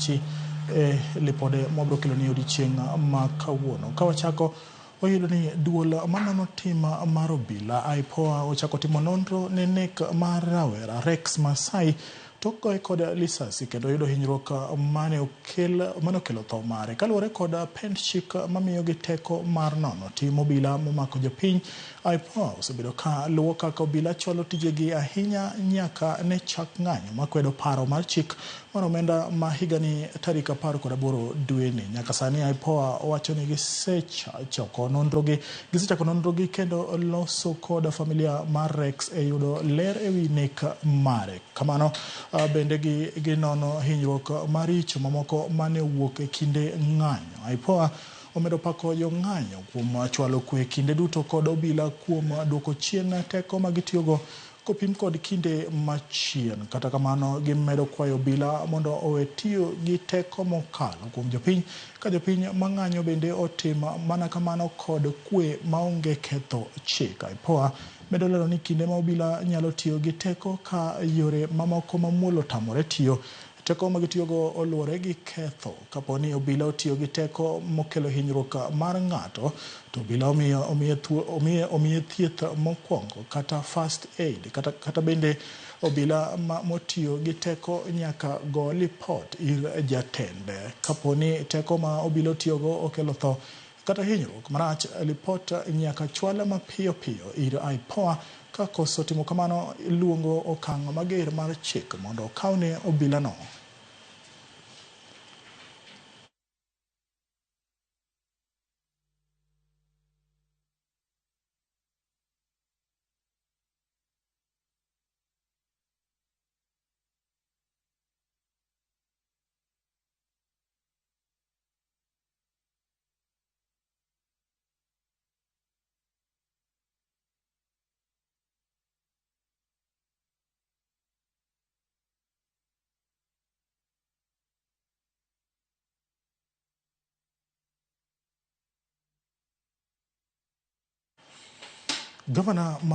pachi e lipode mwabiro kelo ni odiochieng' ma kawuono. Ka wachako, wayudo ni duol manono tim mar obila IPOA ochako timo nonro ne nek mar rawera Rex Masai tok goye kod lisasi kendo yudo hinyruok mane okelo tho mare. Kaluwore kod pend chik mamiyogi teko mar nono tim obila momako jopiny, IPOA osebedo ka luwo kaka obila chwalo tijegi ahinya nyaka ne chak ng'anyo makwedo paro mar chik mar omenda ma higani tarik 18 dweni. Nyaka sani IPOA wacho ni gisechako nonrogi kendo loso kod familia mar Rex e yudo ler ewi nek mare. Kamano bende ginono hinyruok maricho mamoko mane owuok e kinde ng'anyo. IPOA omedo pako jong'anyo kuom chwalo kwe kinde duto kod obila kuom duoko chien teko magitiyogo kopim kod kinde machien. Kata kamano gimedo kwayo obila mondo owe tiyo gi teko mokalo kuom jopiny, ka jopiny mang'anyo bende otim mana kamano kod kwe maonge ketho chik. IPOA medo lero ni kinde ma obila nyalo tiyo gi teko ka yore mamoko mamuol otamore tiyo, teko magitiyogo oluwore gi ketho. Kapo ni obila otiyo gi teko mokelo hinyruok mar ng'ato, to obila omiye thieth mokwongo kata first aid. Kata bende obila motiyo gi teko nyaka go lipot ir jatende. Kapo ni teko ma obila otiyogo okelo tho kata hinyruok marach, lipot nyaka chwal mapiyo piyo ir IPOA. Ka koso timo kamano, iluongo okang' mager mar chik mondo okawne obilano. Governor